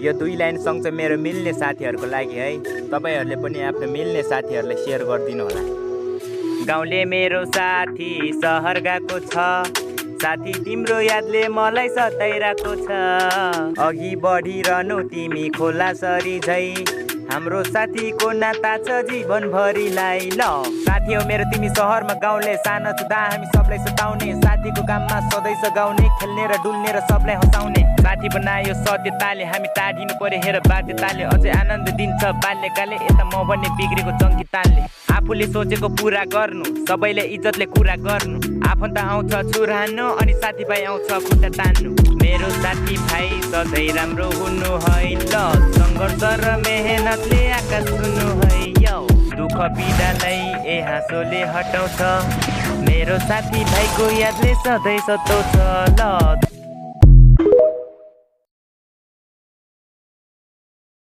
यो 2 लाइन सँग चाहिँ मेरो मिल्ने साथीहरूको लागि है। तपाईहरुले पनि आफ्नो मिल्ने साथीहरुलाई शेयर गरिदिनु होला। गाउँले मेरो साथी शहर गएको छ, साथी तिम्रो यादले मलाई सताइरहेको छ। अघि बढिरहनु तिमी खोला सरी झै, हाम्रो साथीको नाता छ जीवनभरिलाई। ल साथी हो मेरो तिमी शहरमा गाउँले, सानो छुँदा हामी सबलाई सताउने, साथीको काममा सधैँ सघाउने, खेल्ने र डुल्ने र सबलाई हँसाउने। साथी बनायो सत्यताले, हामी टाढिनु पर्यो हेर बाध्यताले, अझै आनन्द दिन्छ बाल्यकालले, यता म भन्ने बिग्रेको जङ्की तालले। आफूले सोचेको पुरा गर्नु, सबैले इज्जतले कुरा गर्नु, आफन्त आउँछ छुरानु अनि साथीभाइ आउँछ खुट्टा तान्नु। मेरो साथीभाइ सधैँ राम्रो हुनु है ल, सङ्घर्ष र मेहनतले आकाश छुनु है यौ, दुःख पीडालाई ए हाँसोले हटाउँछ, मेरो साथीभाइको यादले सधैँ सताउँछ ल।